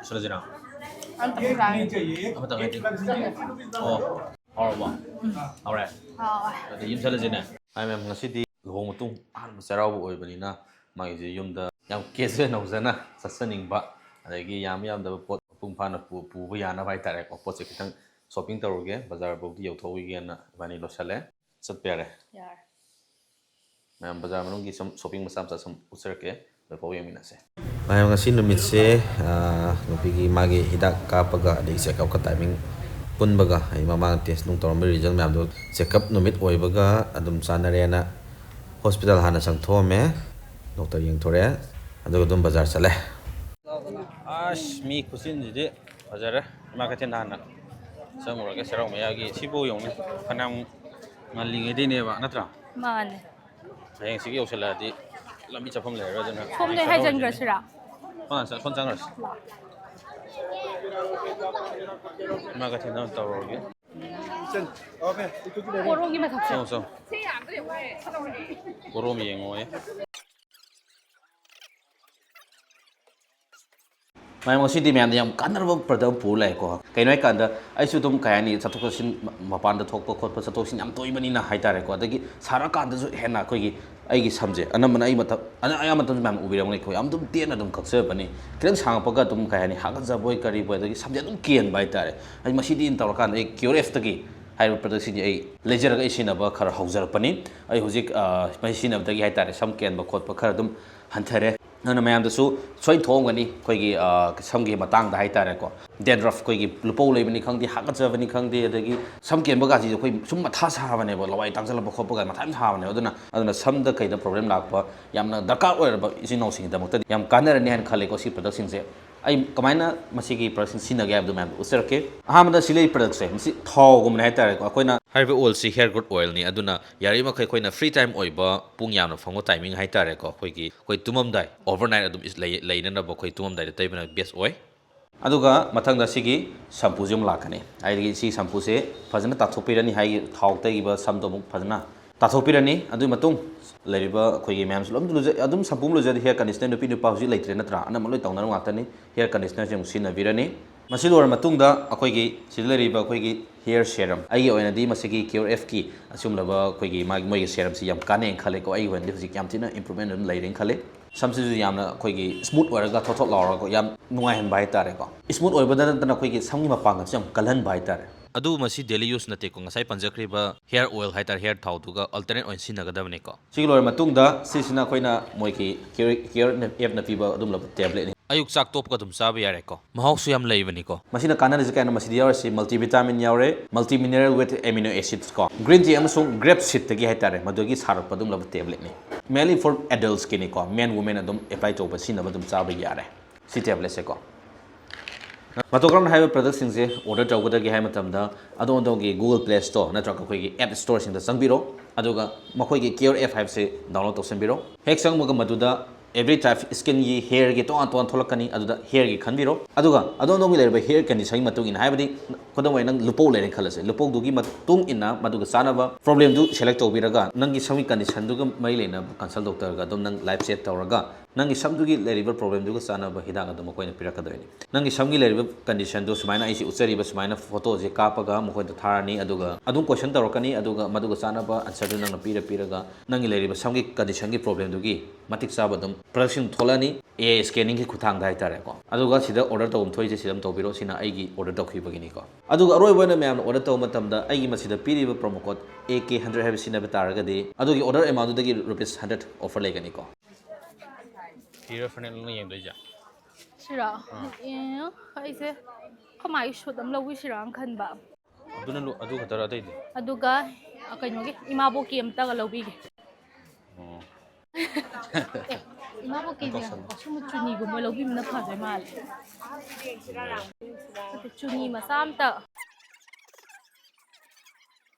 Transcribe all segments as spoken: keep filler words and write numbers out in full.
ꯆꯠꯂꯁꯤꯔꯥ? ꯑꯝꯇ ꯄꯨꯖꯥꯒꯦ꯫ ꯑꯃꯇꯪ ꯍꯥꯏꯗꯤ꯫ ꯑꯣ, ꯍꯥꯎꯔꯕꯣ? ꯍꯥꯎꯔꯦ? ꯍꯥꯎꯋꯦ꯫ ꯑꯗꯨꯗꯤ ꯌꯨꯝ ꯆꯠꯂꯁꯤꯅꯦ꯫ ꯃꯥꯏ ꯃꯌꯥꯝ, ꯉꯁꯤꯗꯤ ꯂꯨꯍꯣꯡ ꯃꯇꯨꯡ ꯑꯍꯥꯟꯕ ꯆꯩꯔꯥꯎꯕ ꯑꯣꯏꯕꯅꯤꯅ ꯃꯥꯒꯤꯁꯦ ꯌꯨꯝꯗ ꯌꯥꯝ ꯀꯦꯖ ꯅꯧꯖꯅ ꯆꯠꯆꯅꯤꯡꯕ, ꯑꯗꯒꯤ ꯌꯥꯝ ꯌꯥꯝꯗꯕ ꯄꯣꯠ ꯃꯄꯨꯡ ꯐꯥꯅ ꯄꯨ-, ꯄꯨꯕ ꯌꯥꯅꯕ ꯍꯥꯏꯇꯥꯔꯦꯀꯣ꯫ ꯄꯣꯠꯁꯦ ꯈꯤꯇꯪ ꯁꯣꯞꯄꯤꯡ ꯇꯧꯔꯨꯒꯦ, ꯕꯖꯥꯔ ꯐꯥꯎꯗꯤ ꯌꯧꯊꯣꯛꯎꯈꯤꯒꯦꯅ ꯏꯕꯥꯅꯤ ꯂꯣꯏꯁꯜꯂꯦ꯫ ꯆꯠꯄ ꯌꯥꯔꯦ꯫ ꯌꯥꯔꯦ꯫ ꯃꯌꯥꯝ ꯕꯖꯥꯔ ꯃꯅꯨꯡꯒꯤ ꯁꯨꯝ ꯁꯣꯞꯄꯤꯡ ꯃꯆꯥ ꯃꯆꯥ ꯁꯨꯝ ꯎꯠꯆꯔꯛꯀꯦ, ꯂꯣꯏꯐꯥꯎ ꯌꯦꯡꯃꯤꯟꯅꯁꯦ꯫ ꯃꯌꯥꯝ, ꯉꯁꯤ ꯅꯨꯃꯤꯠꯁꯦ, ꯑꯥ, ꯅꯨꯄꯤꯒꯤ ꯃꯥꯒꯤ ꯍꯤꯗꯥꯛ ꯀꯥꯞꯄꯒ ꯑꯗꯒꯤ ꯆꯦꯛꯑꯞꯀ ꯇꯥꯏꯃꯤꯡ ꯄꯨꯟꯕꯒ, ꯑꯩ ꯃꯃꯥꯡꯗ ꯇꯦꯁ ꯅꯨꯡ ꯇꯧꯔꯝꯕ ꯔꯤꯖꯜ ꯃꯌꯥꯝꯗꯣ ꯆꯦꯛꯑꯞ ꯅꯨꯃꯤꯠ ꯑꯣꯏꯕꯒ ꯑꯗꯨꯝ ꯆꯥꯟꯅꯔꯦꯅ ꯍꯣꯁꯄꯤꯇꯥꯜ ꯍꯥꯟꯅ ꯆꯪꯊꯣꯛꯑꯝꯃꯦ, ꯗꯣꯛꯇꯔ ꯌꯦꯡꯊꯣꯔꯛꯑꯦ, ꯑꯗꯨꯒ ꯑꯗꯨꯝ ꯕꯖꯥꯔ ꯆꯠꯂꯦ꯫ ꯑꯁ, ꯃꯤ ꯈꯨꯆꯤꯟꯁꯤꯗꯤ ꯐꯖꯔꯦ꯫ ꯏꯃꯥ ꯀꯩꯊꯦꯜꯗ ꯍꯥꯟꯅ ꯆꯪꯉꯨꯔꯒꯦ, ꯆꯩꯔꯥꯎ ꯃꯌꯥꯒꯤ ꯁꯤꯕꯨ ꯌꯦꯡꯉꯨꯅꯦ, ꯐꯅꯌꯥꯝ ꯉꯜꯂꯤꯉꯩꯗꯩꯅꯦꯕ, ꯅꯠꯇ꯭ꯔꯥ? ꯃꯥꯅꯦ꯫ ꯍꯌꯦꯡ ꯁꯤꯒ ꯌꯧꯁꯜꯂꯛꯑꯗꯤ ꯂꯝꯕꯤ ꯆꯠꯐꯝ ꯂꯩꯔꯔꯣꯏ, ꯑꯗꯨꯅ ꯁꯣꯝꯗꯩ ꯍꯧꯖꯤꯛ ꯍꯥꯏꯖꯟꯈ꯭ꯔꯁꯤꯔꯥ? ꯁꯣꯝ ꯆꯪ-, ꯁꯣꯝ ꯆꯪꯈ꯭ꯔꯁꯤ꯫ ꯏꯃꯥ ꯀꯩꯊꯦꯜꯗ ꯑꯣꯏꯅ ꯇꯧꯔꯨꯔꯒꯦ꯫ ꯀꯣꯔꯣꯡꯒꯤ ꯃꯊꯛꯁꯦ꯫ ꯆꯪꯉꯣ, ꯆꯪꯉꯣ꯫ ꯀꯣꯔꯣꯝ ꯌꯦꯡꯉꯣꯌꯦ꯫ ꯃꯌꯥꯝ, ꯉꯁꯤꯗꯤ ꯃꯌꯥꯝꯗ ꯌꯥꯝ ꯀꯥꯟꯅꯔꯕ ꯄ꯭ꯔꯗꯛ ꯑꯃ ꯄꯨꯔ ꯂꯥꯛꯑꯦꯀꯣ꯫ ꯀꯩꯅꯣ ꯍꯥꯏꯀꯥꯟꯗ, ꯑꯩꯁꯨ ꯑꯗꯨꯝ, ꯀꯩ ꯍꯥꯏꯅꯤ, ꯆꯠꯊꯣꯛ ꯆꯠꯁꯤꯟ, ꯃ-, ꯃꯄꯥꯟꯗ ꯊꯣꯛꯄ ꯈꯣꯠꯄ, ꯆꯠꯊꯣꯛ ꯆꯠꯁꯤꯟ ꯌꯥꯝ ꯇꯣꯏꯕꯅꯤꯅ ꯍꯥꯏꯇꯥꯔꯦꯀꯣ꯫ ꯑꯗꯒꯤ ꯁꯥꯔꯀꯥꯟꯗꯁꯨ ꯍꯦꯟꯅ ꯑꯩꯈꯣꯏꯒꯤ, ꯑꯩꯒꯤ ꯁꯝꯁꯦ ꯑꯅꯝꯕꯅ, ꯑꯩ ꯃꯇꯝ, ꯑꯅ-, ꯑꯌꯥꯝꯕ ꯃꯇꯝꯗ ꯃꯌꯥꯝ ꯎꯕꯤꯔꯝꯒꯅꯤ, ꯑꯩꯈꯣꯏ ꯌꯥꯝ ꯑꯗꯨꯝ ꯇꯦꯟꯅ ꯑꯗꯨꯝ ꯀꯛꯆꯕꯅꯤ꯫ ꯈꯤꯇꯪ ꯁꯥꯡꯉꯛꯄꯒ ꯑꯗꯨꯝ, ꯀꯩ ꯍꯥꯏꯅꯤ, ꯍꯥꯀꯠꯆꯕꯣꯏ ꯀꯔꯤꯕꯣꯏ, ꯑꯗꯒꯤ ꯁꯝꯁꯦ ꯑꯗꯨꯝ ꯀꯦꯟꯕ ꯍꯥꯏꯇꯥꯔꯦ꯫ ꯑꯩ ꯃꯁꯤꯗꯤ ꯑꯩꯅ ꯇꯧꯔꯀꯥꯟꯗ ꯑꯩ ꯀ꯭ꯌꯨꯔ ꯑꯦꯐꯇꯒꯤ ꯍꯥꯏꯔꯤꯕ ꯄ꯭ꯔꯗꯛꯁꯤꯡꯁꯦ ꯑꯩ ꯂꯩꯖꯔꯒ ꯑꯩ ꯁꯤꯖꯤꯟꯅꯕ ꯈꯔ ꯍꯧꯖꯔꯛꯄꯅꯤ꯫ ꯑꯩ ꯍꯧꯖꯤꯛ, ꯑ, ꯃꯁꯤ ꯁꯤꯖꯤꯟꯅꯕꯗꯒꯤ ꯍꯥꯏꯇꯥꯔꯦ, ꯁꯝ ꯀꯦꯟꯕ ꯈꯣꯠꯄ ꯈꯔ ꯑꯗꯨꯝ ꯍꯟꯊꯔꯦ꯫ ꯑꯗꯨꯅ ꯃꯌꯥꯝꯗꯁꯨ ꯁꯣꯏ ꯊꯣꯛꯑꯝꯒꯅꯤ, ꯑꯩꯈꯣꯏꯒꯤ, ꯑ, ꯁꯝꯒꯤ ꯃꯇꯥꯡꯗ ꯍꯥꯏꯇꯥꯔꯦꯀꯣ, ꯗꯦꯟꯗ꯭ꯔꯐ, ꯑꯩꯈꯣꯏꯒꯤ ꯂꯨꯄꯧ ꯂꯩꯕꯅꯤ ꯈꯪꯗꯦ, ꯍꯥꯀꯠꯆꯕꯅꯤ ꯈꯪꯗꯦ, ꯑꯗꯒꯤ ꯁꯝ ꯀꯦꯟꯕ ꯀꯥꯁꯤꯁꯨ ꯑꯩꯈꯣꯏ ꯁꯨꯝ ꯃꯊꯥ ꯁꯥꯕꯅꯦꯕ, ꯂꯋꯥꯏ ꯇꯥꯡꯁꯤꯜꯂꯛꯄ ꯈꯣꯠꯄ ꯀꯥꯏꯅ ꯃꯊꯥ ꯌꯥꯝ ꯁꯥꯕꯅꯦꯕ꯫ ꯑꯗꯨꯅ, ꯑꯗꯨꯅ ꯁꯝꯗ ꯀꯩꯗ ꯄ꯭ꯔꯣꯕ꯭ꯂꯦꯝ ꯂꯥꯛꯄ ꯌꯥꯝꯅ ꯗꯔꯀꯥꯔ ꯑꯣꯏꯔꯕ ꯏꯆꯤꯟ ꯏꯅꯥꯎꯁꯤꯡꯒꯤꯗꯃꯛꯇꯗꯤ ꯌꯥꯝ ꯀꯥꯟꯅꯔꯅꯤ ꯍꯥꯏꯅ ꯈꯜꯂꯦꯀꯣ, ꯁꯤ ꯄ꯭ꯔꯗꯛꯁꯤꯡꯁꯦ꯫ ꯑꯩ ꯀꯃꯥꯏꯅ ꯃꯁꯤꯒꯤ ꯄ꯭ꯔꯗꯛꯁꯤꯡ ꯁꯤꯖꯤꯟꯅꯒꯦ ꯍꯥꯏꯕꯗꯨ ꯃꯌꯥꯝꯗ ꯎꯠꯆꯔꯛꯀꯦ꯫ ꯑꯍꯥꯟꯕꯗ ꯁꯤ ꯂꯩ ꯄ꯭ꯔꯗꯛꯁꯦ, ꯃꯁꯤ ꯊꯥꯎꯒꯨꯝꯕꯅꯦ ꯍꯥꯏꯇꯥꯔꯦꯀꯣ꯫ ꯑꯩꯈꯣꯏꯅ ꯍꯥꯏꯔꯤꯕ ꯑꯣꯏꯜꯁꯤ ꯍꯦꯌꯔ ꯒ꯭ꯔꯣꯠ ꯑꯣꯏꯜꯅꯤ, ꯑꯗꯨꯅ ꯌꯥꯔꯤꯕꯃꯈꯩ ꯑꯩꯈꯣꯏꯅ ꯐ꯭ꯔꯤ ꯇꯥꯏꯝ ꯑꯣꯏꯕ, ꯄꯨꯡ ꯌꯥꯝꯅ ꯐꯪꯕ ꯇꯥꯏꯃꯤꯡ ꯍꯥꯏꯇꯥꯔꯦꯀꯣ, ꯑꯩꯈꯣꯏꯒꯤ, ꯑꯩꯈꯣꯏ ꯇꯨꯝꯃꯝꯗꯥꯏ, ꯑꯣꯚꯔꯅꯥꯏꯠ ꯑꯗꯨꯝ ꯏꯁ-, ꯂꯩ-, ꯂꯩꯅꯅꯕ ꯑꯩꯈꯣꯏ ꯇꯨꯝꯃꯝꯗꯥꯏꯗ ꯇꯩꯕꯅ ꯕꯦꯁ ꯑꯣꯏ꯫ ꯑꯗꯨꯒ ꯃꯊꯪꯗ ꯁꯤꯒꯤ ꯁꯝꯄꯨꯁꯤ ꯑꯃꯨꯛ ꯂꯥꯛꯀꯅꯤ꯫ ꯍꯥꯏꯗꯤ ꯁꯤ ꯁꯝꯄꯨꯁꯦ ꯐꯖꯅ ꯇꯥꯊꯣꯛꯄꯤꯔꯅꯤ, ꯍꯥꯏꯗꯤ ꯊꯥꯎ ꯇꯩꯈꯤꯕ ꯁꯝꯗꯣ ꯑꯃꯨꯛ ꯐꯖꯅ ꯇꯥꯊꯣꯛꯄꯤꯔꯅꯤ꯫ ꯑꯗꯨꯒꯤ ꯃꯇꯨꯡ ꯂꯩꯔꯤꯕ ꯑꯩꯈꯣꯏꯒꯤ ꯃꯌꯥꯝꯁꯨ ꯂꯣꯏ ꯂꯨꯖ-, ꯑꯗꯨꯝ ꯁꯝꯄꯨ ꯑꯃ ꯂꯨꯖꯗꯦ꯫ Hair conditioner ꯅꯨꯄꯤ ꯅꯨꯄꯥ ꯍꯧꯖꯤꯛ ꯂꯩꯇ꯭ꯔꯦ ꯅꯠꯇ꯭ꯔꯥ? ꯑꯅꯝꯕ ꯂꯣꯏ ꯇꯧꯅꯔꯕ ꯉꯥꯛꯇꯅꯤ꯫ Hair conditionerꯁꯦ ꯑꯃꯨꯛ ꯁꯤꯖꯤꯟꯅꯕꯤꯔꯅꯤ꯫ ꯃꯁꯤ ꯂꯣꯏꯔ ꯃꯇꯨꯡꯗ ꯑꯩꯈꯣꯏꯒꯤ ꯁꯤꯗ ꯂꯩꯔꯤꯕ ꯑꯩꯈꯣꯏꯒꯤ hair serum, ꯑꯩꯒꯤ ꯑꯣꯏꯅꯗꯤ ꯃꯁꯤꯒꯤ Cure F ꯀꯤ ꯑꯁꯤꯒꯨꯝꯂꯕ ꯑꯩꯈꯣꯏꯒꯤ ꯃꯥꯒꯤ, ꯃꯣꯏꯒꯤ serumꯁꯤ ꯌꯥꯝ ꯀꯥꯟꯅꯩꯅ ꯈꯜꯂꯦꯀꯣ꯫ ꯑꯩꯒꯤ ꯑꯣꯏꯅꯗꯤ ꯍꯧꯖꯤꯛ ꯌꯥꯝ ꯊꯤꯅ improvement ꯑꯗꯨꯝ ꯂꯩꯔꯦꯅ ꯈꯜꯂꯦ꯫ ꯁꯝꯁꯤꯁꯨ ꯌꯥꯝꯅ ꯑꯩꯈꯣꯏꯒꯤ smooth ꯑꯣꯏꯔꯒ ꯊꯣꯠ ꯊꯣꯠ ꯂꯥꯎꯔꯒ ꯌꯥꯝ ꯅꯨꯡꯉꯥꯏꯍꯟꯕ ꯍꯥꯏꯇꯥꯔꯦꯀꯣ꯫ Smooth ꯑꯣꯏꯕꯗ ꯅꯠꯇꯅ ꯑꯩꯈꯣꯏꯒꯤ ꯁꯝꯒꯤ ꯃꯄꯥꯡꯒꯜꯁꯨ ꯌꯥꯝ ꯀꯜꯍꯟꯕ ꯍꯥꯏꯇꯥꯔꯦ꯫ ꯑꯗꯨꯕꯨ ꯃꯁꯤ daily use ꯅꯠꯇꯦꯀꯣ꯫ ꯉꯁꯥꯏ ꯄꯟꯖꯈ꯭ꯔꯤꯕ hair oil ꯍꯥꯏꯇꯥꯔꯦ, hair ꯊꯥꯎꯗꯨꯒ alternate ꯑꯣꯏꯅ ꯁꯤꯖꯤꯟꯅꯒꯗꯕꯅꯤꯀꯣ꯫ ꯁꯤꯒꯤ ꯂꯣꯏꯔ ꯃꯇꯨꯡꯗ ꯁꯤꯁꯤꯅ ꯑꯩꯈꯣꯏꯅ ꯃꯣꯏꯒꯤ Cure, Cure Fꯅ ꯄꯤꯕ ꯑꯗꯨꯝꯂꯕ tabletꯅꯤ꯫ ꯑꯌꯨꯛ ꯆꯥꯛ ꯇꯣꯛꯄꯒ ꯑꯗꯨꯝ ꯆꯥꯕ ꯌꯥꯔꯦꯀꯣ꯫ ꯃꯍꯥꯎꯁꯨ ꯌꯥꯝ ꯂꯩꯕꯅꯤꯀꯣ꯫ ꯃꯁꯤꯅ ꯀꯥꯟꯅꯔꯤꯁꯦ ꯀꯩꯅꯣ? ꯃꯁꯤꯗ ꯌꯥꯎꯔꯤꯁꯤ multivitamin ꯌꯥꯎꯔꯦ, multimineral with amino acids ꯀꯣ, green tea ꯑꯃꯁꯨꯡ grape seedꯇꯒꯤ ꯍꯥꯏꯇꯥꯔꯦ, ꯃꯗꯨꯒꯤ ꯁꯥꯔꯛꯄ ꯑꯗꯨꯝꯂꯕ tabletꯅꯤ꯫ Mainly for adultsꯀꯤꯅꯤꯀꯣ, men women ꯑꯗꯨꯝ apply ꯇꯧꯕ, ꯁꯤꯖꯤꯟꯅꯕ ꯑꯗꯨꯝ ꯆꯥꯕ ꯌꯥꯔꯦ꯫ ꯁꯤ tabletꯁꯦꯀꯣ꯫ ꯃꯇꯧ ꯀꯔꯝꯅ ꯍꯥꯏꯔꯤꯕ productꯁꯤꯡꯁꯦ order ꯇꯧꯒꯗꯒꯦ ꯍꯥꯏꯕ ꯃꯇꯝꯗ, ꯑꯗꯣꯝ ꯑꯗꯣꯝꯒꯤ Google Play Store ꯅꯠꯇ꯭ꯔꯒ ꯑꯩꯈꯣꯏꯒꯤ app storeꯁꯤꯡꯗ ꯆꯪꯕꯤꯔꯣ꯫ ꯑꯗꯨꯒ ꯃꯈꯣꯏꯒꯤ Cure F ꯍꯥꯏꯕꯁꯤ download ꯇꯧꯁꯤꯟꯕꯤꯔꯣ꯫ ꯍꯦꯛ ꯆꯪꯕꯒ ꯃꯗꯨꯗ every type skinꯒꯤ, hairꯒꯤ ꯇꯣꯉꯥꯟ ꯇꯣꯉꯥꯟ ꯊꯣꯛꯂꯛꯀꯅꯤ꯫ ꯑꯗꯨꯗ hairꯒꯤ ꯈꯟꯕꯤꯔꯣ꯫ ꯑꯗꯨꯒ ꯑꯗꯣꯝ ꯑꯗꯣꯝꯒꯤ ꯂꯩꯔꯤꯕ hair conditionꯒꯤ ꯃꯇꯨꯡ ꯏꯟꯅ, ꯍꯥꯏꯕꯗꯤ ꯈꯨꯗꯝ ꯑꯣꯏꯅ ꯅꯪ ꯂꯨꯄꯧ ꯂꯩꯔꯦꯅ ꯈꯜꯂꯁꯦ, ꯂꯨꯄꯧꯗꯨꯒꯤ ꯃꯇꯨꯡ ꯏꯟꯅ ꯃꯗꯨꯒ ꯆꯥꯅꯕ problemꯗꯨ select ꯇꯧꯕꯤꯔꯒ, ꯅꯪꯒꯤ ꯁꯝꯒꯤ conditionꯗꯨꯒ ꯃꯔꯤ ꯂꯩꯅꯕ consult doctorꯒ ꯑꯗꯨꯝ ꯅꯪ live chat ꯇꯧꯔꯒ, ꯅꯪꯒꯤ ꯁꯝꯗꯨꯒꯤ ꯂꯩꯔꯤꯕ problemꯗꯨꯒ ꯆꯥꯟꯅꯕ ꯍꯤꯗꯥꯛ ꯑꯗꯨ ꯃꯈꯣꯏꯅ ꯄꯤꯔꯛꯀꯗꯣꯏꯅꯤ꯫ ꯅꯪꯒꯤ ꯁꯝꯒꯤ ꯂꯩꯔꯤꯕ conditionꯗꯨ ꯁꯨꯃꯥꯏꯅ ꯑꯩꯁꯤ ꯎꯠꯆꯔꯤꯕ ꯁꯨꯃꯥꯏꯅ photoꯁꯦ ꯀꯥꯞꯄꯒ ꯃꯈꯣꯏꯗ ꯊꯥꯔꯅꯤ, ꯑꯗꯨꯒ ꯑꯗꯨꯝ question ꯇꯧꯔꯛꯀꯅꯤ, ꯑꯗꯨꯒ ꯃꯗꯨꯒ ꯆꯥꯟꯅꯕ answerꯗꯨ ꯅꯪꯅ ꯄꯤꯔ ꯄꯤꯔꯒ ꯅꯪꯒꯤ ꯂꯩꯔꯤꯕ ꯁꯝꯒꯤ conditionꯒꯤ problemꯗꯨꯒꯤ ꯃꯇꯤꯛ ꯆꯥꯕ ꯑꯗꯨꯝ productꯁꯤꯡ ꯊꯣꯛꯂꯛꯑꯅꯤ, A I scanningꯒꯤ ꯈꯨꯠꯊꯥꯡꯗ ꯍꯥꯏꯇꯥꯔꯦꯀꯣ꯫ ꯑꯗꯨꯒ ꯁꯤꯗ order ꯇꯧꯐꯝ ꯊꯣꯛꯏꯁꯦ ꯁꯤꯗ ꯑꯗꯨꯝ ꯇꯧꯕꯤꯔꯣ, ꯁꯤꯅ ꯑꯩꯒꯤ order ꯇꯧꯈꯤꯕꯒꯤꯅꯤꯀꯣ꯫ ꯑꯗꯨꯒ ꯑꯔꯣꯏꯕ ꯑꯣꯏꯅ ꯃꯌꯥꯝꯅ order ꯇꯧꯕ ꯃꯇꯝꯗ ꯑꯩꯒꯤ ꯃꯁꯤꯗ ꯄꯤꯔꯤꯕ promo code A K hundred ꯍꯥꯏꯕ ꯁꯤꯖꯤꯟꯅꯕ ꯇꯥꯔꯒꯗꯤ ꯑꯗꯨꯒꯤ order amountꯗꯨꯗꯒꯤ rupees hundred offer ꯂꯩꯒꯅꯤꯀꯣ꯫ ꯐꯤꯔꯣ ꯐꯅꯦꯛ ꯅꯪꯅ ꯌꯦꯡꯗꯣꯏꯁꯦ? ꯁꯤꯔꯣ? ꯑꯥ꯫ ꯑꯦ, ꯑꯩꯁꯦ ꯑꯩꯈꯣꯏ ꯃꯥꯒꯤ suit ꯑꯃ ꯂꯧꯕꯤꯁꯤꯔꯥꯅ ꯈꯟꯕ꯫ ꯑꯗꯨꯅ ꯂꯣ-, ꯑꯗꯨ ꯈꯛꯇꯔꯣ ꯑꯇꯩꯗꯤ? ꯑꯗꯨꯒ, ꯑ, ꯀꯩꯅꯣꯒꯤ ꯏꯃꯥꯕꯣꯛꯀꯤ ꯑꯝꯇꯒ ꯂꯧꯕꯤꯒꯦ꯫ ꯑꯣ꯫ ꯑꯦ, ꯏꯃꯥꯕꯣꯛꯀꯤꯁꯦ ꯇꯧꯁꯜꯂꯣ꯫ ꯁꯨꯝꯕ ꯆꯨꯅꯤꯒꯨꯝꯕ ꯂꯧꯕꯤꯕꯅ ꯐꯗꯣꯏ ꯃꯥꯜꯂꯦ꯫ ꯅꯠꯇꯦ, ꯆꯨꯅꯤ ꯃꯆꯥ ꯑꯝꯇ꯫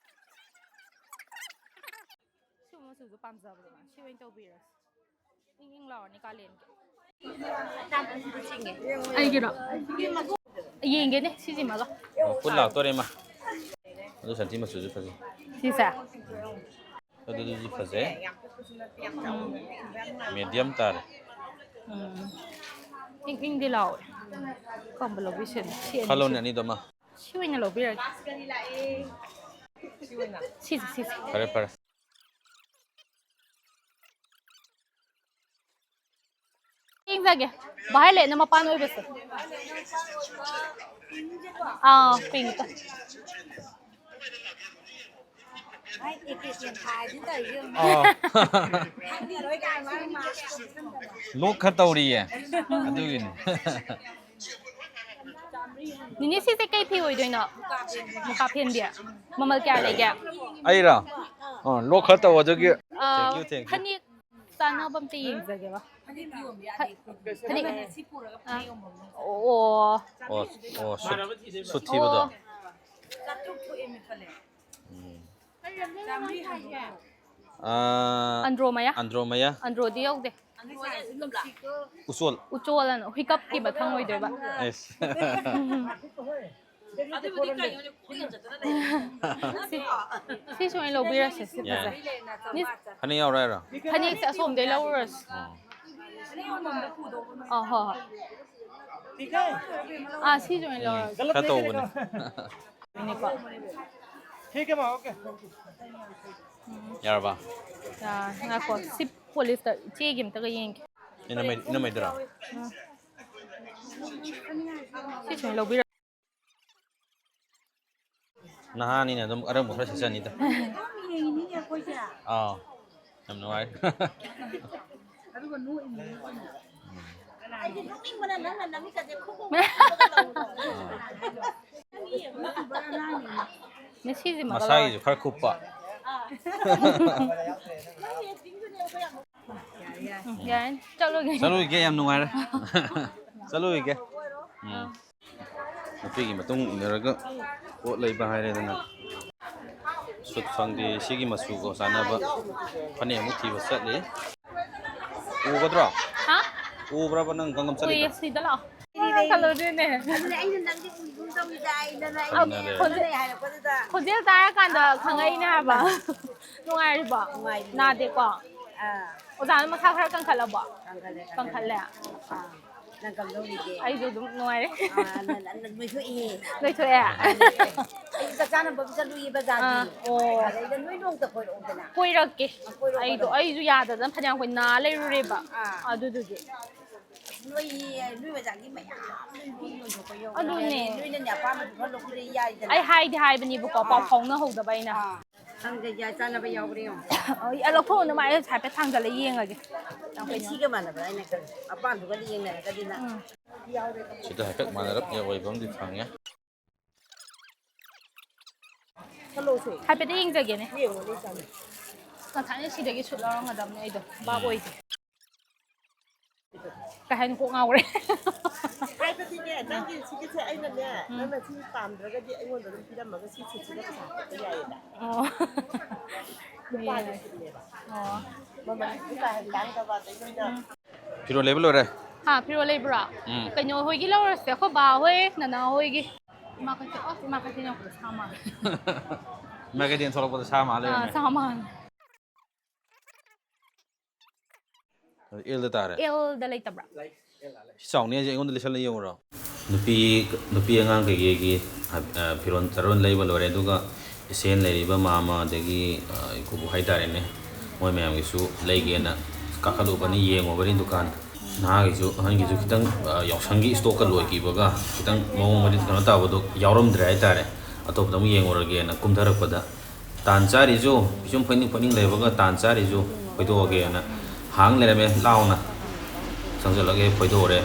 ꯁꯤ ꯃꯆꯨꯁꯨ ꯄꯥꯝꯖꯕꯅꯦ꯫ ꯁꯤ ꯑꯣꯏꯅ ꯇꯧꯕꯤꯔꯁꯤ꯫ ꯏꯪ ꯏꯪ ꯂꯥꯎꯔꯅꯤ ꯀꯥꯂꯦꯟꯒꯤ꯫ ꯑꯩꯒꯤꯔꯣ? ꯌꯦꯡꯒꯦꯅꯦ, ꯁꯤꯁꯤꯃꯒ꯫ ꯑꯣ, ꯄꯨꯟ ꯂꯥꯛꯇꯣꯔꯦ, ꯏꯃꯥ꯫ ꯑꯗꯨ ꯁꯟꯊꯤ ꯃꯆꯨꯁꯨ ꯐꯖꯩ꯫ ꯁꯤꯁꯦ? ꯑꯗꯨꯗꯨꯁꯨ ꯐꯖꯩ꯫ ꯎꯝ꯫ ꯃꯦꯗꯤꯌꯝ ꯇꯥꯔꯦ꯫ ꯎꯝ꯫ ꯏꯪ ꯏꯪꯗꯤ ꯂꯥꯎꯋꯦ꯫ ꯀꯔꯝꯕ ꯂꯧꯕꯤꯁꯦ? ꯁꯤ ꯑꯅꯤꯁꯦ꯫ ꯈꯜꯂꯣꯅꯦ ꯑꯅꯤꯗꯣ ꯑꯃ꯫ ꯁꯤ ꯑꯣꯏꯅ ꯂꯧꯕꯤꯔꯒꯦ꯫ ꯁꯤꯁꯦ, ꯁꯤꯁꯦ꯫ ꯐꯔꯦ, ꯐꯔꯦ꯫ ꯌꯦꯡꯖꯒꯦ꯫ ꯚꯥꯏꯂꯦꯠꯅ ꯃꯄꯥꯟ ꯑꯣꯏꯕꯁꯦ꯫ ꯑꯥ, ꯄꯤꯡꯛꯇ꯫ ꯑꯥ꯫ ꯂꯣꯛ ꯈꯔ ꯇꯧꯔꯤꯌꯦ꯫ ꯑꯗꯨꯒꯤꯅꯤ꯫ ꯅꯤꯅꯦ, ꯁꯤꯁꯦ ꯀꯩ ꯐꯤ ꯑꯣꯏꯗꯣꯏꯅꯣ? ꯃꯨꯀꯥ ꯐꯦꯟꯕꯤ꯫ ꯃꯃꯜ ꯀꯌꯥ ꯂꯩꯒꯦ? ꯑꯩꯔꯣ? ꯑꯥ, ꯂꯣꯛ ꯈꯔ ꯇꯧ ꯑꯗꯨꯒꯤ꯫ ꯑꯥ, thank you, thank you꯫ ꯐꯅꯦꯛ ꯆꯥꯟꯅꯕ ꯑꯝꯇ ꯌꯦꯡꯖꯒꯦꯕ꯫ ꯐ-, ꯐꯅꯦꯛ꯫ ꯑꯥ꯫ ꯑꯣ꯫ ꯑꯣ, ꯑꯣ, ꯁꯨꯠ, ꯁꯨꯠ ꯊꯤꯕꯗꯣ? ꯑꯣ꯫ ꯎꯝ꯫ ꯑꯥ, ꯑꯟꯗ꯭ꯔꯣ ꯃꯌꯥ? ꯑꯟꯗ꯭ꯔꯣ ꯃꯌꯥ? ꯑꯟꯗ꯭ꯔꯣꯗꯤ ꯌꯧꯗꯦ꯫ ꯎꯆꯣꯜ? ꯎꯆꯣꯜ ꯑꯅ ꯍꯨꯏꯀꯞꯀꯤ ꯃꯊꯪ ꯑꯣꯏꯗꯣꯏꯕ꯫ ꯑꯦꯁ꯫ ꯁꯤ, ꯁꯤꯁꯨ ꯑꯣꯏꯅ ꯂꯧꯕꯤꯔꯁꯦ, ꯁꯤ ꯌꯥꯏ꯫ ꯐꯖꯩ꯫ ꯃꯤꯁ, ꯐꯅꯦꯛ ꯌꯥꯎꯔꯣꯏ ꯍꯥꯏꯔꯣ? ꯐꯅꯦꯛꯁꯦ ꯑꯁꯣꯝꯗꯩ ꯂꯧꯔꯨꯔꯁꯤ꯫ ꯑꯣ꯫ ꯑ, ꯍꯣꯏ, ꯍꯣꯏ꯫ ꯑꯥ, ꯁꯤꯁꯨ ꯑꯣꯏꯅ ꯎꯝ, ꯂꯧꯔꯁꯤ꯫ ꯈꯔ ꯇꯧꯕꯅꯦ꯫ ꯅꯤꯀꯣ꯫ ठीक है माँ, OK। ꯌꯥꯔꯕ? ꯑꯥ, ꯉꯥꯏꯈꯣ, ꯁꯤ ꯄꯣꯂꯤꯁꯇ ꯏꯆꯦꯒꯤ ꯑꯝꯇꯒ ꯌꯦꯡꯒꯦ꯫ ꯏꯅꯝꯃꯩ-, ꯏꯅꯝꯃꯩꯗꯨꯔꯣ? ꯎꯝ꯫ ꯁꯤꯁꯨ ꯑꯣꯏꯅ ꯂꯧꯕꯤꯔꯣ꯫ ꯅꯍꯥꯅꯤꯅ ꯑꯗꯨꯝ ꯑꯔꯪꯕ ꯈꯔ ꯁꯦꯠꯆꯅꯤꯗ꯫ ꯑꯥꯎ, ꯌꯥꯝ ꯅꯨꯡꯉꯥꯏ꯫ ꯉꯁꯤꯁꯦ ꯃꯁꯥꯒꯤꯁꯨ ꯈꯔ ꯀꯨꯞꯄ꯫ ꯎꯝ, ꯌꯥꯔꯦ, ꯆꯠꯂꯨꯒꯦ꯫ ꯆꯠꯂꯨꯈꯤꯒꯦ, ꯌꯥꯝ ꯅꯨꯡꯉꯥꯏꯔꯦ꯫ ꯆꯠꯂꯨꯈꯤꯒꯦ꯫ ꯎꯝ꯫ ꯅꯨꯄꯤꯒꯤ ꯃꯇꯨꯡ ꯏꯟꯅꯔꯒ ꯄꯣꯠ ꯂꯩꯕ ꯍꯥꯏꯔꯦꯗꯅ꯫ ꯁꯨꯠ ꯐꯪꯗꯦ, ꯁꯤꯒꯤ ꯃꯆꯨꯒ ꯆꯥꯟꯅꯕ ꯐꯅꯦꯛ ꯑꯃꯨꯛ ꯊꯤꯕ ꯆꯠꯂꯤ꯫ ꯎꯒꯗ꯭ꯔꯣ? ꯍꯥ? ꯎꯕ꯭ꯔꯕ ꯅꯪ ꯀꯪꯒꯝ ꯆꯠꯂꯤꯗꯣ? ꯎꯏꯌꯦ, ꯁꯤꯗ ꯂꯥꯛꯑꯣ꯫ ꯈꯜꯂꯨꯗꯣꯏꯅꯦ꯫ ꯑꯗꯨꯅꯦ ꯑꯩꯅ ꯅꯪꯗꯤ ꯎꯏꯒꯨꯝ ꯇꯧꯏꯗ ꯑꯩꯅ ꯅꯪ ꯈꯪꯅꯔꯦ꯫ ꯈꯣꯟꯖꯦꯜ ꯍꯥꯏꯔꯛꯄꯗꯨꯗ꯫ ꯈꯣꯟꯖꯦꯜ ꯇꯥꯔꯀꯥꯟꯗ ꯈꯪꯉꯛꯏꯅꯦ ꯍꯥꯏꯕ꯫ ꯅꯨꯡꯉꯥꯏꯔꯤꯕꯣ? ꯅꯨꯡꯉꯥꯏꯔꯤ꯫ ꯅꯥꯗꯦꯀꯣ? ꯑꯥ꯫ ꯑꯣꯖꯥꯅ ꯃꯁꯥ ꯈꯔ ꯀꯟꯈꯠꯂꯕꯣ? ꯀꯟꯈꯠꯂꯦ, ꯀꯟꯈꯠꯂꯦ꯫ ꯀꯟꯈꯠꯂꯦ? ꯑꯥ꯫ ꯅꯪ ꯀꯝꯗꯧꯔꯤꯒꯦ? ꯑꯩꯁꯨ ꯑꯗꯨꯝ ꯅꯨꯡꯉꯥꯏꯔꯤ꯫ ꯑꯥ, ꯅꯪ, ꯅꯪ ꯅꯣꯏꯊꯣꯛꯏꯍꯦ꯫ ꯅꯣꯏꯊꯣꯛꯑꯦ? ꯑꯩꯁꯨ ꯆꯥꯛ ꯆꯥꯅꯕ ꯆꯠꯂꯨꯏꯌꯦ ꯕꯖꯥꯔꯒꯤ꯫ ꯑꯥ, ꯑꯣ꯫ ꯑꯗꯩꯗ ꯅꯣꯏ ꯅꯣꯡꯃꯇ ꯀꯣꯏꯔꯛꯎꯗꯅ꯫ ꯀꯣꯏꯔꯛꯀꯦ꯫ ꯑꯥ, ꯀꯣꯏꯔꯛꯑꯣ, ꯑꯩꯗꯣ, ꯀꯣꯏꯔꯛꯑꯣ꯫ ꯑꯩꯁꯨ ꯌꯥꯗꯗꯅ ꯐꯅꯌꯥꯝ ꯀꯨꯏꯅ ꯅꯥ ꯂꯩꯔꯨꯔꯦꯕ꯫ ꯑꯥ꯫ ꯑꯗꯨꯗꯨꯒꯤ꯫ ꯅꯣꯏ, ꯅꯣꯏ ꯕꯖꯥꯔꯒꯤ ꯃꯌꯥꯝ ꯅꯣꯏ ꯌꯣꯟꯊꯣꯛꯄ ꯌꯥꯎꯕꯅꯦ꯫ ꯑꯗꯨꯅꯦ꯫ ꯅꯣꯏꯅꯅꯦ ꯑꯄꯥꯝꯕꯗꯨ ꯈꯔ ꯂꯧꯕꯤꯔ ꯌꯥꯏꯗꯅ꯫ ꯑꯩ ꯍꯥꯏꯗꯤ ꯍꯥꯏꯕꯅꯦꯕꯀꯣ, ꯄꯥꯎ ꯑꯥ꯫ ꯐꯥꯎꯅꯍꯧꯗꯕ ꯑꯩꯅ꯫ ꯑꯥ꯫ ꯁꯪꯒ ꯌꯥ ꯆꯥꯅꯕ ꯌꯥꯎꯕ꯭ꯔꯥ ꯌꯦꯡꯉꯣ꯫ ꯑ, ꯂꯧꯊꯣꯛꯎꯅꯨ, ꯃꯥ ꯑꯩ ꯍꯥꯏꯐꯦꯠ ꯊꯥꯡꯖꯜꯂ ꯌꯦꯡꯉꯒꯦ꯫ ꯌꯥꯝ ꯀꯩꯅꯣ꯫ ꯁꯤꯒ ꯃꯥꯟꯅꯕ꯭ꯔꯥ ꯍꯥꯏꯅ ꯈꯜꯂꯤ꯫ ꯑꯄꯥꯝꯕꯒꯗꯤ ꯌꯦꯡꯅꯔꯒꯗꯤ ꯅꯪ꯫ ꯎꯝ꯫ ꯁꯤꯗ ꯍꯥꯏꯐꯦꯠ ꯃꯥꯟꯅꯔꯞ ꯑꯣꯏꯕ ꯑꯃꯗꯤ ꯐꯪꯉꯦ꯫ ꯍꯥꯏꯐꯦꯠꯇꯤ ꯌꯦꯡꯖꯒꯦꯅꯦ꯫ ꯌꯦꯡꯉꯣꯅꯦ, ꯏꯆꯥꯅ꯫ ꯉꯁꯥꯏꯅ ꯁꯤꯗꯒꯤ ꯁꯨꯠ ꯂꯧꯔꯝꯒꯗꯕꯅꯦ ꯑꯩꯗꯣ꯫ ꯚꯥꯞ ꯎꯝ꯫ ꯑꯣꯏꯗꯦ꯫ ꯀꯩ ꯍꯥꯏꯅꯣ ꯀꯣꯛ ꯉꯥꯎꯈ꯭ꯔꯦ꯫ ꯍꯥꯏꯕꯗꯤꯅꯦ, ꯅꯪꯒꯤ ꯁꯤꯒꯤꯁꯦ ꯑꯩꯅꯅꯦ, ꯎꯝ꯫ ꯅꯪꯅ ꯁꯤ ꯄꯥꯝꯗ꯭ꯔꯒꯗꯤ ꯑꯩꯉꯣꯟꯗ ꯑꯗꯨꯝ ꯄꯤꯔꯝꯃꯒ ꯁꯤ ꯁꯤꯁꯤꯒ ꯄꯩꯁꯥ ꯍꯥꯞꯄ ꯌꯥꯏꯌꯦꯕ꯫ ꯑꯣ꯫ ꯅꯨꯄꯥꯒꯤ ꯁꯤꯠꯅꯦꯕ꯫ ꯑꯣ꯫ ꯃꯃꯜꯁꯨ ꯀꯥ ꯍꯦꯟꯅ ꯇꯥꯡꯗꯕ, ꯑꯗꯩ ꯅꯣꯏꯅ ꯎꯝ꯫ ꯐꯤꯔꯣꯜ ꯂꯩꯕ ꯂꯣꯏꯔꯦ꯫ ꯍꯥ, ꯐꯤꯔꯣꯜ ꯂꯩꯕ꯭ꯔꯣ? ꯎꯝ꯫ ꯀꯩꯅꯣ ꯍꯣꯏꯒꯤ ꯂꯧꯔꯁꯦ, ꯑꯩꯈꯣꯏ ꯕꯥ ꯍꯣꯏ, ꯅꯅꯥ ꯍꯣꯏꯒꯤ꯫ ꯏꯃꯥ ꯀꯩꯊꯦꯜ, ꯑꯁ, ꯏꯃꯥ ꯀꯩꯊꯦꯜ ꯌꯧꯕꯗ ꯁꯥ ꯃꯥꯜꯂꯦ꯫ ꯏꯃꯥ ꯀꯩꯊꯦꯜ ꯊꯣꯛꯂꯛꯄꯗ ꯁꯥ ꯃꯥꯜꯂꯦ ꯑꯥ, ꯂꯩꯔꯝꯃꯦ꯫ ꯁꯥ ꯃꯥꯜꯂꯦ꯫ ꯑꯦꯜꯗ ꯇꯥꯔꯦ꯫ ꯑꯦꯜꯗ ꯂꯩꯇꯕ꯭ꯔꯥ? ꯁꯤ ꯆꯥꯎꯅꯤ ꯍꯥꯏꯁꯦ ꯑꯩꯉꯣꯟꯗ ꯂꯩꯁꯜꯂ ꯌꯦꯡꯉꯨꯔꯣ? ꯅꯨꯄꯤ, ꯅꯨꯄꯤ ꯑꯉꯥꯡ ꯀꯩꯀꯩꯒꯤ, ꯑ, ꯐꯤꯔꯣꯟ ꯆꯥꯔꯣꯟ ꯂꯩꯕ ꯂꯣꯏꯔꯦ, ꯑꯗꯨꯒ ꯏꯆꯦꯅ ꯂꯩꯔꯤꯕ ꯃꯥꯃ ꯑꯗꯒꯤ, ꯑ, ꯏꯀꯨꯕꯣꯛ ꯍꯥꯏꯇꯥꯔꯦꯅꯦ, ꯃꯣꯏ ꯃꯌꯥꯝꯒꯤꯁꯨ ꯂꯩꯒꯦꯅ ꯀꯥꯈꯠꯂꯨꯕꯅꯤ, ꯌꯦꯡꯉꯨꯕꯅꯤ ꯗꯨꯀꯥꯟ꯫ ꯅꯍꯥꯒꯤꯁꯨ ꯑꯍꯟꯒꯤꯁꯨ ꯈꯤꯇꯪ, ꯑ, ꯌꯥꯎꯁꯪꯒꯤ ꯏꯁꯇꯣꯛꯀ ꯂꯣꯏꯈꯤꯕꯒ ꯈꯤꯇꯪ ꯃꯑꯣꯡ ꯃꯔꯤꯟ ꯀꯩꯅꯣ ꯇꯥꯕꯗꯣ ꯌꯥꯎꯔꯝꯗ꯭ꯔꯦ ꯍꯥꯏꯇꯥꯔꯦ꯫ ꯑꯇꯣꯞꯄꯗ ꯑꯃꯨꯛ ꯌꯦꯡꯉꯨꯔꯒꯦꯅ ꯀꯨꯝꯊꯔꯛꯄꯗ ꯇꯥꯟ ꯆꯥꯔꯤꯁꯨ, ꯄꯤꯁꯨꯝ ꯐꯣꯏꯅꯤꯡ ꯐꯣꯏꯅꯤꯡ ꯂꯩꯕꯒ ꯇꯥꯟ ꯆꯥꯔꯤꯁꯨ ꯐꯣꯏꯗꯣꯛꯑꯒꯦꯅ ꯍꯥꯡ ꯂꯩꯔꯝꯃꯦ, ꯂꯥꯎꯅ ꯆꯪꯁꯤꯜꯂꯒꯦ, ꯐꯣꯏꯗꯣꯛꯎꯔꯦ꯫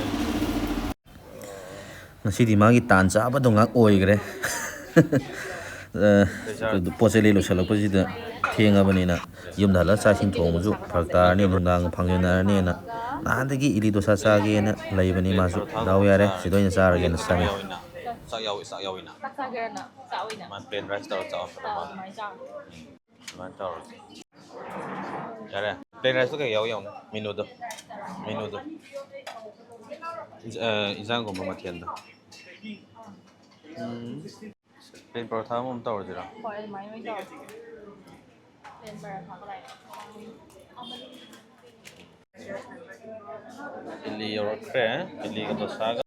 ꯉꯁꯤꯗꯤ ꯃꯥꯒꯤ ꯇꯥꯟ ꯆꯥꯕꯗꯣ ꯉꯥꯛ ꯑꯣꯏꯈ꯭ꯔꯦ꯫ ꯑ, ꯄꯣꯠ ꯆꯩ ꯂꯩ ꯂꯣꯏꯁꯤꯜꯂꯛꯄꯁꯤꯗ ꯊꯦꯡꯉꯕꯅꯤꯅ ꯌꯨꯝꯗ ꯍꯜꯂꯒ ꯆꯥꯛ ꯏꯁꯤꯡ ꯊꯣꯡꯕꯁꯨ ꯐꯔꯛ ꯇꯥꯔꯅꯤ, ꯅꯨꯡꯗꯥꯡ ꯐꯪꯖꯟꯅꯔꯅꯤꯅ ꯅꯍꯥꯟꯗꯒꯤ ꯏꯗꯂꯤ ꯗꯣꯁꯥ ꯆꯥꯒꯦꯅ ꯂꯩꯕꯅꯤ ꯃꯥꯁꯨ꯫ ꯗꯥꯎ ꯌꯥꯔꯦ, ꯁꯤꯗ ꯑꯣꯏꯅ ꯆꯥꯔꯒꯦꯅ ꯆꯪꯉꯦ꯫ ꯆꯥꯛ ꯌꯥꯎꯏ, ꯆꯥꯛ ꯌꯥꯎꯏꯅ꯫ ꯆꯥꯛ ꯆꯥꯒꯦꯔꯅ? ꯆꯥꯛ ꯑꯣꯏꯅ? ꯃꯥ plain rice ꯇꯧꯔ ꯆꯥꯎ꯫ ꯑꯥ, ꯑꯗꯨꯃꯥꯏꯅ ꯆꯥꯔꯣ꯫ ꯑꯗꯨꯃꯥꯏꯅ ꯇꯧꯔꯁꯤ꯫ ꯌꯥꯔꯦ꯫ Plain rice ꯇꯣ ꯀꯩ ꯌꯥꯎ ꯌꯥꯎꯅꯤ? Menu ꯗꯣ꯫ Menu ꯗꯣ꯫ ꯏꯟꯖ-, ꯑ, ꯏꯟꯖꯥꯡꯒꯨꯝꯕ ꯃꯊꯦꯜꯗꯣ꯫ ꯎꯝ꯫ ꯄ꯭ꯂꯦꯟ ꯄꯔꯣꯊꯥ ꯑꯃ ꯑꯃ ꯇꯧꯔꯁꯤꯔꯣ? ꯍꯣꯏ, ꯑꯗꯨꯃꯥꯏꯅ ꯑꯣꯏꯅ ꯇꯧꯔꯁꯤ꯫ ꯄ꯭ꯂꯦꯟ ꯄꯔꯥꯊꯥꯒ ꯂꯩꯔꯦ꯫ ꯏꯗꯂꯤ ꯌꯧꯔꯛꯈ꯭ꯔꯦ꯫ ꯏꯗꯂꯤꯒ ꯗꯣꯁꯥꯒ꯫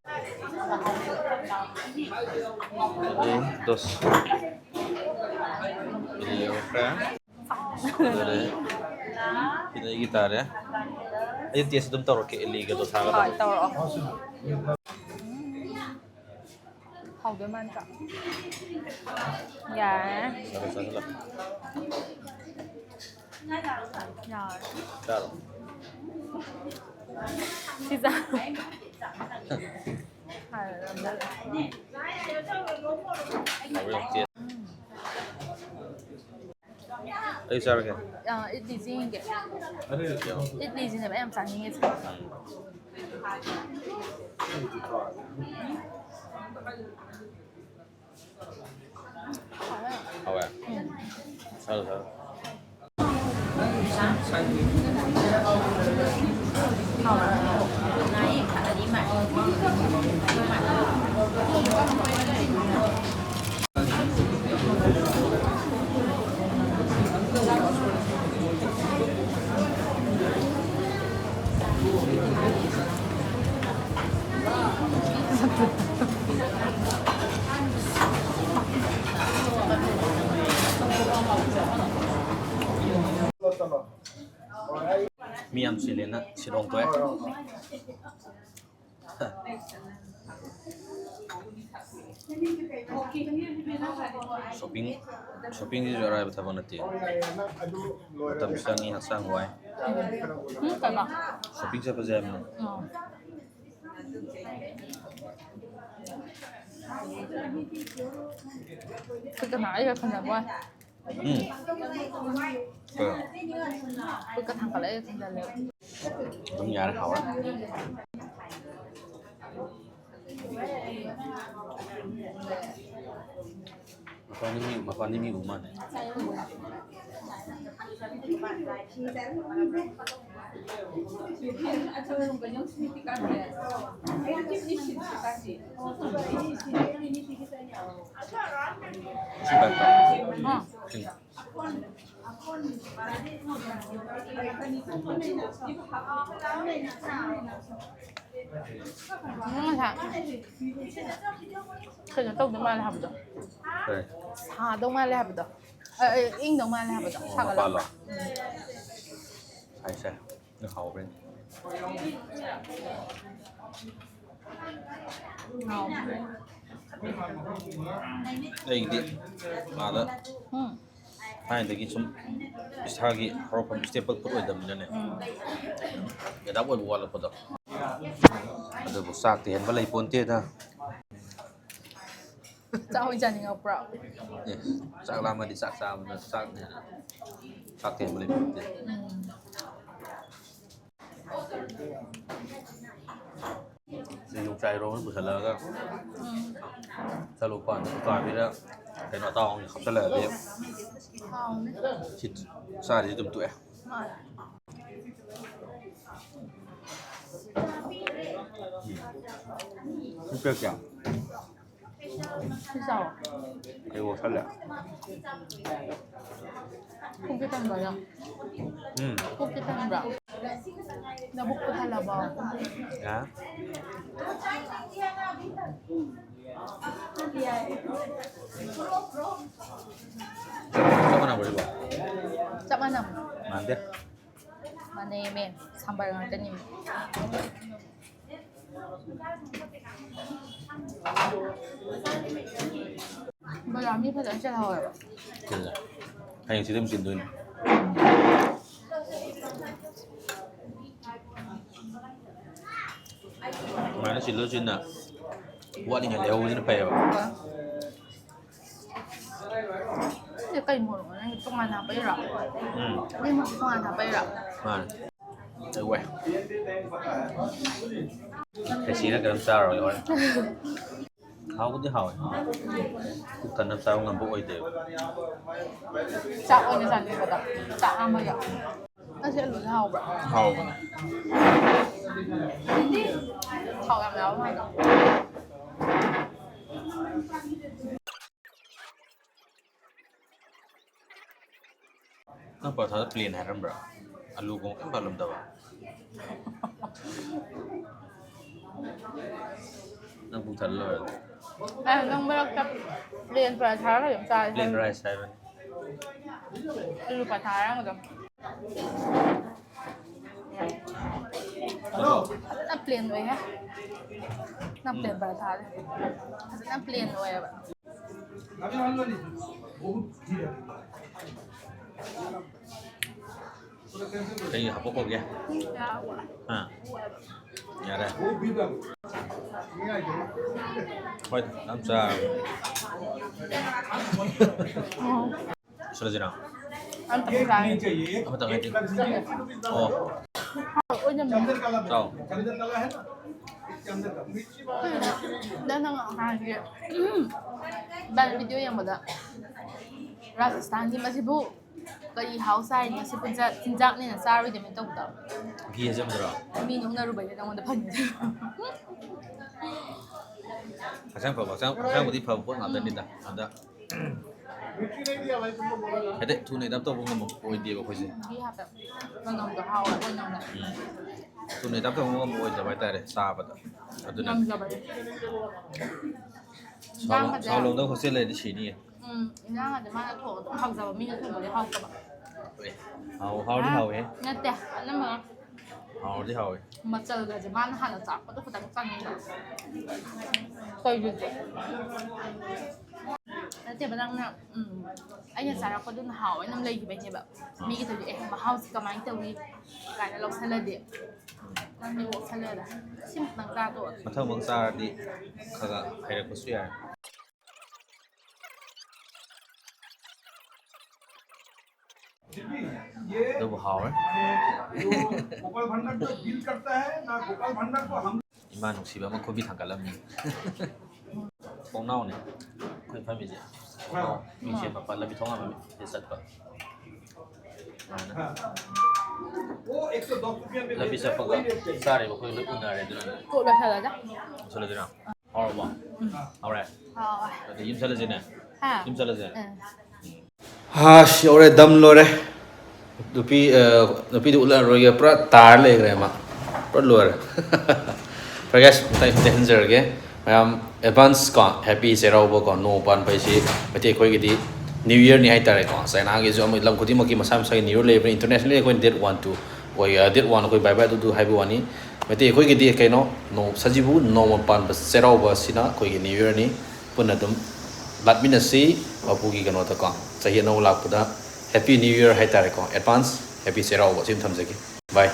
ꯏꯗꯂꯤ, ꯗꯣꯁꯥ꯫ ꯏꯗꯂꯤ ꯌꯧꯔꯛꯈ꯭ꯔꯦ꯫ ꯑꯗꯨꯅꯦ꯫ ꯁꯤꯗ ꯑꯩꯒꯤ ꯇꯥꯔꯦ꯫ ꯑꯩ ꯇꯦꯁ ꯑꯗꯨꯝ ꯇꯧꯔꯛꯀꯦ, ꯏꯗꯂꯤꯒ ꯗꯣꯁꯥꯒꯗꯣ꯫ ꯍꯣꯏ, ꯇꯧꯔꯛꯑꯣ꯫ ꯍꯥꯎꯗꯣꯏ ꯃꯥꯟꯗ꯭ꯔꯣ? ꯌꯥꯔꯦ꯫ ꯆꯥꯔꯣ, ꯆꯥꯁꯤꯜꯂꯣ꯫ ꯌꯥꯔꯦ꯫ ꯆꯥꯔꯣ꯫ ꯁꯤ ꯆꯥ-, ꯍꯥꯎꯕ꯭ꯔꯥ ꯌꯦꯡꯉꯨ꯫ ꯑꯩ ꯆꯥꯔꯒꯦ꯫ ꯑꯥ, ꯏꯗꯂꯤꯁꯤ ꯌꯦꯡꯒꯦ꯫ ꯏꯗꯂꯤꯁꯤꯅꯦꯕ ꯑꯩ ꯌꯥꯝ ꯆꯥꯅꯤꯡꯉꯤꯁꯦ꯫ ꯍꯥꯎꯋꯦ꯫ ꯎꯝ꯫ ꯆꯥꯔꯣ, ꯆꯥꯔꯣ꯫ ꯃꯤ ꯌꯥꯝ ꯆꯤꯜꯂꯦꯅ ꯁꯤꯂꯣꯡ ꯊꯣꯛꯑꯦ꯫ ꯁꯣꯞꯄꯤꯡ, ꯁꯣꯞꯄꯤꯡꯁꯤꯁꯨ ꯑꯔꯥꯏꯕ ꯊꯕꯛ ꯅꯠꯇꯦ꯫ ꯃꯇꯝ ꯆꯪꯉꯤ, ꯍꯛꯆꯥꯡ ꯋꯥꯏ꯫ ꯎꯝ, ꯀꯩꯕ? ꯁꯣꯞꯄꯤꯡ ꯆꯠꯄꯁꯦ ꯍꯥꯏꯕꯅꯤ꯫ ꯑꯣ꯫ ꯑꯩꯈꯣꯏ ꯀꯅꯥ ꯑꯩꯒ ꯈꯟꯅꯕ ꯋꯥꯅꯤ꯫ ꯎꯝ꯫ ꯀꯩꯅꯣ? ꯈꯨꯠꯀ ꯊꯥꯡꯒꯠꯂꯛꯑꯦ, ꯊꯤꯟꯖꯜꯂꯦ꯫ ꯑꯗꯨꯝ ꯌꯥꯔꯦ, ꯍꯥꯎꯔꯦ꯫ ꯃꯄꯥꯟꯗ ꯃꯤ, ꯃꯄꯥꯟꯗ ꯃꯤ ꯎ ꯃꯥꯜꯂꯦ꯫ ꯏꯁꯤꯡ ꯄꯥꯏꯞꯇꯣ꯫ ꯎꯝ꯫ ꯏꯁꯤꯡ꯫ ꯅꯪ ꯉꯁꯥꯏ ꯀꯩꯅꯣ ꯇꯧꯗꯧ ꯃꯥꯜꯂꯦ ꯍꯥꯏꯕꯗꯣ꯫ ꯀꯩ? ꯁꯥꯗꯧ ꯃꯥꯜꯂꯦ ꯍꯥꯏꯕꯗꯣ꯫ ꯑ, ꯑ, ꯏꯪꯗꯧ ꯃꯥꯜꯂꯦ ꯍꯥꯏꯕꯗꯣ꯫ ꯑꯣ, ꯁꯥꯒꯠꯂꯛꯄ꯫ ꯃꯄꯥꯜꯂꯣ? ꯎꯝ꯫ ꯁꯥꯏ, ꯁꯥꯏ꯫ ꯅꯪ ꯍꯥꯎꯕ꯭ꯔꯥ ꯌꯦꯡꯒꯦ꯫ ꯍꯥꯎꯕ꯭ꯔꯥ? ꯑꯩꯒꯤꯗꯤ ꯑꯥꯗ ꯎꯝ꯫ ꯊꯥꯏꯅꯗꯒꯤ ꯁꯨꯝ ꯏꯁꯥꯒꯤ ꯍꯧꯔꯛꯐꯝ staple food ꯑꯣꯏꯗꯕꯅꯤꯅꯅꯦ꯫ ꯎꯝ꯫ ꯑꯦꯗꯥꯞ ꯑꯣꯏꯕ ꯋꯥꯠꯂꯛꯄꯗꯣ꯫ ꯑꯗꯨꯕꯨ ꯆꯥꯛꯇꯤ ꯍꯦꯟꯕ ꯂꯩ ꯄꯣꯟꯇꯦꯗ꯫ ꯆꯥꯛ ꯑꯣꯏꯅ ꯆꯥꯅꯤꯡꯉꯛꯄ꯭ꯔꯣ? ꯑꯦ, ꯆꯥꯛ ꯂꯥꯝꯃꯗꯤ ꯆꯥꯛ ꯆꯥꯕꯅ ꯆꯥꯛꯅ ꯍꯦꯟꯅ, ꯆꯥꯛꯇꯤ ꯍꯦꯟꯕ ꯂꯩ ꯄꯣꯟꯇꯦ꯫ ꯎꯝ꯫ ꯁꯤ ꯌꯣꯡꯆꯥꯛ ꯏꯔꯣꯝꯕ ꯄꯨꯁꯜꯂꯛꯑꯒ ꯎꯝ꯫ ꯆꯠꯂꯨ ꯄꯥꯟ ꯎꯀꯥꯕꯤꯗ ꯀꯩꯅꯣ ꯑꯇꯥꯎꯕ ꯑꯃ ꯍꯥꯞꯆꯜꯂꯛꯑꯗꯤ ꯍꯥꯎꯅꯤ꯫ ꯁꯤ ꯆꯥꯔꯤꯁꯤ ꯑꯗꯨꯝ ꯇꯣꯛꯑꯦ꯫ ꯃꯥꯅꯦ꯫ ꯎꯝ꯫ ꯁꯤ ꯄꯦꯛ ꯀꯌꯥ? ꯁꯤ ꯆꯥꯎ꯫ ꯑꯩ ꯋꯥꯁꯜꯂꯦ꯫ ꯄꯨꯛꯇꯤ ꯊꯟꯕ꯭ꯔꯥ ꯅꯪ? ꯎꯝ꯫ ꯄꯨꯛꯇꯤ ꯊꯟꯕ꯭ꯔꯥ? ꯅꯕꯨꯛꯇꯣ ꯊꯜꯂꯕꯣ? ꯌꯥ꯫ ꯆꯞ ꯃꯥꯟꯅꯕ꯭ꯔꯣ ꯁꯤꯕꯣ? ꯆꯞ ꯃꯥꯟꯅꯕ꯫ ꯃꯥꯟꯗꯦ꯫ ꯃꯥꯟꯅꯩꯃꯦ꯫ ꯁꯝꯕꯔ ꯉꯥꯛꯇꯅꯤ꯫ ꯕꯣꯂꯥ ꯃꯤ ꯐꯖꯅ ꯆꯤꯜꯍꯧꯋꯦꯕ꯫ ꯆꯤꯜꯂꯦ꯫ ꯍꯌꯦꯡ ꯁꯤꯗ ꯑꯃꯨꯛ ꯆꯤꯟꯗꯣꯏꯅꯤ꯫ ꯑꯗꯨꯃꯥꯏꯅ ꯆꯤꯜꯂ ꯆꯤꯟꯅ ꯋꯥꯠꯂꯤꯉꯩ ꯂꯩꯍꯧꯕꯁꯤꯅ ꯐꯩꯌꯦꯕ꯫ ꯁꯤꯁꯦ ꯀꯩ ꯃꯣꯔꯣꯛꯅꯣ? ꯅꯪꯒꯤ ꯇꯣꯉꯥꯟꯅ ꯍꯥꯞꯄꯛꯏꯔꯣ? ꯎꯝ꯫ ꯑꯇꯩ ꯃꯣꯔꯣꯛ ꯇꯣꯉꯥꯟꯅ ꯍꯥꯞꯄꯛꯏꯔꯣ? ꯃꯥꯅꯦ꯫ ꯑꯗꯨ ꯋꯥꯏ꯫ ꯈꯦꯆꯤꯔ ꯀꯩꯅꯣꯝ ꯆꯥꯔꯨꯔꯒꯦ ꯍꯣꯔꯦꯟ꯫ ꯍꯥꯎꯕꯨꯗꯤ ꯍꯥꯎꯋꯦ꯫ ꯄꯨꯛ ꯊꯟꯅ ꯆꯥꯕ ꯉꯝꯕ ꯑꯣꯏꯗꯦꯕ꯫ ꯆꯥꯛ ꯑꯣꯏꯅ ꯆꯥꯅꯤꯡꯕꯗꯣ꯫ ꯆꯥꯛ ꯂꯥꯝꯃꯒ꯫ ꯉꯁꯤ ꯑꯂꯨꯁꯦ ꯍꯥꯎꯕ꯭ꯔꯥ? ꯍꯥꯎꯕꯅꯦ꯫ ꯊꯥꯎ ꯌꯥꯝ ꯌꯥꯎꯕ ꯃꯥꯜꯂꯦ꯫ ꯅꯪ ꯄꯔꯊꯥꯗ plain ꯍꯥꯏꯔꯝꯕ꯭ꯔꯥ? ꯑꯂꯨꯒꯨꯝꯕ ꯀꯩꯝ ꯄꯥꯜꯂꯝꯗꯕ? ꯅꯪ ꯄꯨꯛ ꯊꯜꯂ ꯂꯣꯏꯔꯦ꯫ ꯑꯦ, ꯅꯪ ꯃꯔꯛꯇ plain ꯄꯔꯥꯊꯥꯔ ꯀꯩꯅꯣꯝ ꯆꯥꯁꯦ plain ꯍꯥꯏꯕ꯫ Rice ꯍꯥꯏꯕꯅꯤ꯫ ꯑꯂꯨ ꯄꯔꯥꯊꯥ ꯍꯥꯏꯔꯝꯕꯗꯣ꯫ ꯑꯗꯣ ꯐꯖꯅ plain ꯑꯣꯏꯍꯦ꯫ ꯅꯪ plain ꯎꯝ꯫ ꯄꯔꯥꯊꯥꯁꯦ ꯐꯖꯅ plain ꯑꯣꯏꯌꯦꯕ꯫ ꯀꯩ ꯍꯥꯄꯛꯈꯣꯒꯦ? ꯍꯥ? ꯌꯥꯔꯦ꯫ ꯍꯣꯏ, ꯌꯥꯝ ꯆꯥꯔꯕ꯫ ꯁꯤꯜꯂꯁꯤꯔꯥ? ꯑꯝꯇ ꯆꯥꯒꯦ꯫ ꯑꯃꯇꯪ ꯍꯥꯏꯗꯤ? ꯑꯣ꯫ ꯆꯥꯎ꯫ ꯅꯪ, ꯅꯪ ꯍꯥꯟꯅꯒꯤ ꯏꯕꯥꯅꯤ video ꯌꯦꯡꯕꯗ ꯔꯥꯖꯁꯊꯥꯟꯒꯤ ꯃꯁꯤꯕꯨ ꯀꯔꯤ ꯍꯥꯎ ꯆꯥꯔꯤꯅꯣ? ꯁꯤ ꯄꯨꯟꯖꯥ-, ꯆꯤꯟꯖꯥꯛꯅꯦꯅ ꯆꯥꯔꯣꯏꯗꯕꯅꯤ ꯇꯧꯕꯗꯣ꯫ ꯘꯤ ꯍꯩꯖꯤꯟꯕꯗꯨꯔꯣ? ꯃꯤ ꯅꯣꯛꯅꯔꯨꯕꯩꯅꯦ ꯅꯪꯉꯣꯟꯗ ꯐꯪꯉꯤꯗꯣ꯫ ꯍꯛꯆꯥꯡ ꯐꯕ, ꯍꯛꯆꯥꯡ, ꯍꯛꯆꯥꯡꯕꯨꯗꯤ ꯐꯕ ꯄꯣꯠ ꯉꯥꯛꯇꯅꯤꯗ꯫ ꯑꯗ ꯍꯦꯛꯇ ꯊꯨꯅ adapt ꯇꯧꯕ ꯉꯝꯕ ꯑꯣꯏꯗꯦꯕ ꯑꯩꯈꯣꯏꯁꯦ꯫ ꯘꯤ ꯍꯥꯞꯄꯦ꯫ ꯃꯅꯝꯗꯣ ꯍꯥꯎꯋꯦ, ꯑꯣꯏꯅꯝꯅꯦ꯫ ꯎꯝ꯫ ꯊꯨꯅ adapt ꯇꯧꯕ ꯉꯝꯕ ꯑꯣꯏꯗꯕ ꯍꯥꯏꯇꯥꯔꯦ, ꯆꯥꯕꯗ꯫ ꯑꯗꯨꯅ ꯉꯝꯗꯕꯅꯦ꯫ ꯁꯥꯎꯂꯣꯝ-, ꯏꯟꯖꯥꯡꯒꯁꯦ ꯁꯥꯎꯂꯣꯝꯗ hostel ꯂꯩꯔꯗꯤ ꯁꯤꯅꯤꯌꯦ꯫ ꯎꯝ, ꯏꯟꯖꯥꯡꯒꯁꯦ ꯃꯥꯅ ꯊꯣꯡꯉ ꯑꯗꯨꯝ ꯍꯥꯎꯖꯕ, ꯃꯤꯅ ꯊꯣꯡꯕꯗꯤ ꯍꯥꯎꯇꯕ꯫ ꯑꯦ, ꯍꯥꯎ-, ꯍꯥꯎꯗꯤ ꯑꯥ, ꯍꯥꯎꯋꯦ꯫ ꯅꯠꯇꯦ, ꯑꯅꯝꯕꯅ ꯍꯥꯎꯗꯤ ꯍꯥꯎꯋꯦ꯫ ꯃꯆꯜꯒꯁꯦ ꯃꯥꯅ ꯍꯥꯟꯅ ꯆꯥꯛꯄꯗꯣ ꯈꯤꯇꯪ ꯆꯪꯉꯦꯕ꯫ ꯀꯩꯒꯤꯅꯣ? ꯅꯠꯇꯦꯕ, ꯅꯪꯅ, ꯎꯝ, ꯑꯩꯅ ꯆꯥꯔꯛꯄꯗꯨꯅ ꯍꯥꯎꯋꯦꯅ ꯑꯗꯨꯝ ꯂꯩꯈꯤꯕꯩꯅꯦꯕ꯫ ꯃꯤꯒꯤꯗꯨꯗꯤ, "ꯑꯦ, ꯃꯍꯥꯎꯁꯤ ꯀꯃꯥꯏꯅ ꯇꯧꯏ?" ꯀꯥꯏꯅ ꯂꯧꯁꯜꯂꯗꯤ ꯅꯪꯗꯤ ꯑꯣꯛꯁꯜꯂꯦꯗ꯫ ꯁꯤꯃꯨꯛꯇꯪ ꯆꯥ ꯇꯣꯛꯑꯣ꯫ ꯃꯊꯪ ꯃꯊꯪ ꯆꯥꯔꯗꯤ ꯈꯔ ꯈꯔ ꯍꯩꯔꯛꯄꯁꯨ ꯌꯥꯏ꯫ ꯑꯗꯨꯕꯨ ꯍꯥꯎꯔꯦ꯫ ꯏꯃꯥ ꯅꯨꯡꯁꯤꯕ ꯑꯃ ꯈꯨꯕꯤ ꯊꯥꯡꯒꯠꯂꯝꯃꯤ꯫ ꯈꯣꯡꯅꯥꯎꯅꯦ ꯑꯩꯈꯣꯏ ꯐꯝꯃꯤꯁꯦ꯫ ꯈꯣꯡꯅꯥꯎ ꯃꯤꯡꯁꯦꯟ ꯃꯄꯥ ꯂꯝꯕꯤ ꯊꯣꯡ ꯍꯥꯟꯕ ꯃꯤꯁꯦ ꯆꯠꯄ꯫ ꯁꯨꯃꯥꯏꯅ꯫ ꯂꯝꯕꯤ ꯆꯠꯄꯒ ꯆꯥꯔꯤꯕ ꯑꯩꯈꯣꯏ ꯂꯣꯏ ꯎꯅꯔꯦ ꯑꯗꯨꯅꯅꯦ꯫ ꯀꯣꯛ ꯂꯣꯏꯁꯜꯂꯒ꯫ ꯂꯣꯏꯁꯜꯂꯁꯤꯔꯣ? ꯍꯥꯎꯔꯕꯣ? ꯍꯥꯎꯔꯦ꯫ ꯍꯥꯎꯔꯦ꯫ ꯑꯗꯨꯗꯤ ꯌꯨꯝ ꯆꯠꯂꯁꯤꯅꯦ꯫ ꯍꯥ? ꯌꯨꯝ ꯆꯠꯂꯁꯦ꯫ ꯎꯝ꯫ ꯍꯥꯁ, ꯌꯧꯔꯦ, ꯗꯝ ꯂꯣꯏꯔꯦ꯫ ꯅꯨꯄꯤ, ꯑ, ꯅꯨꯄꯤꯗꯨ ꯎꯠꯂꯛꯑꯔꯣꯏꯒꯦ, ꯄꯨꯔꯥ ꯇꯥꯔ ꯂꯩꯈ꯭ꯔꯦ ꯃꯥ꯫ ꯄꯨꯔꯥ ꯂꯣꯏꯔꯦ꯫ ꯐꯔꯦ guys, ꯃꯊꯪ ꯏꯄꯤꯁꯣꯗ ꯍꯟꯖꯔꯒꯦ꯫ ꯃꯌꯥꯝ ꯑꯦꯗꯚꯥꯟꯁ ꯀꯣ, ꯍꯦꯄꯤ ꯆꯩꯔꯥꯎꯕ ꯀꯣ, ꯅꯣꯡꯃ ꯄꯥꯟꯕ ꯍꯥꯏꯁꯤ ꯃꯩꯇꯩ ꯑꯩꯈꯣꯏꯒꯤꯗꯤ ꯅ꯭ꯌꯨ ꯌꯔꯅꯤ ꯍꯥꯏꯇꯥꯔꯦꯀꯣ꯫ ꯆꯥꯏꯅꯥꯒꯤꯁꯨ ꯑꯃ ꯂꯝ ꯈꯨꯗꯤꯡꯃꯛꯀꯤ ꯃꯁꯥ ꯃꯁꯥꯒꯤ ꯅ꯭ꯌꯨ ꯌꯔ ꯂꯩꯕꯅꯤ꯫ ꯏꯟꯇꯔꯅꯦꯁꯅꯦꯜꯂꯤ ꯑꯩꯈꯣꯏꯅ ꯗꯦꯠ ꯋꯥꯟ ꯇꯨ ꯑꯣꯏ, ꯑ, ꯗꯦꯠ ꯋꯥꯟ ꯑꯩꯈꯣꯏ ꯕꯥꯏ ꯕꯥꯏ ꯑꯗꯨꯗꯨ ꯍꯥꯏꯕ ꯋꯥꯅꯤ꯫ ꯃꯩꯇꯩ ꯑꯩꯈꯣꯏꯒꯤꯗꯤ ꯀꯩꯅꯣ, ꯅꯣ-, ꯁꯖꯤꯕꯨ ꯅꯣꯡꯃ ꯄꯥꯟꯕ ꯆꯩꯔꯥꯎꯕ ꯑꯁꯤꯅ ꯑꯩꯈꯣꯏꯒꯤ ꯅ꯭ꯌꯨ ꯌꯔꯅꯤ꯫ ꯄꯨꯟꯅ ꯑꯗꯨꯝ ꯂꯥꯠꯃꯤꯟꯅꯁꯤ ꯃꯄꯨꯒꯤ ꯀꯩꯅꯣꯗꯀꯣ꯫ ꯆꯍꯤ ꯑꯅꯧꯕ ꯂꯥꯛꯄꯗ ꯍꯦꯄꯤ ꯅ꯭ꯌꯨ ꯌꯔ ꯍꯥꯏꯇꯥꯔꯦꯀꯣ꯫ ꯑꯦꯗꯚꯥꯟꯁ ꯍꯦꯄꯤ ꯆꯩꯔꯥꯎꯕ ꯁꯤ ꯑꯃ ꯊꯝꯖꯒꯦ꯫ ꯕꯥꯏ꯫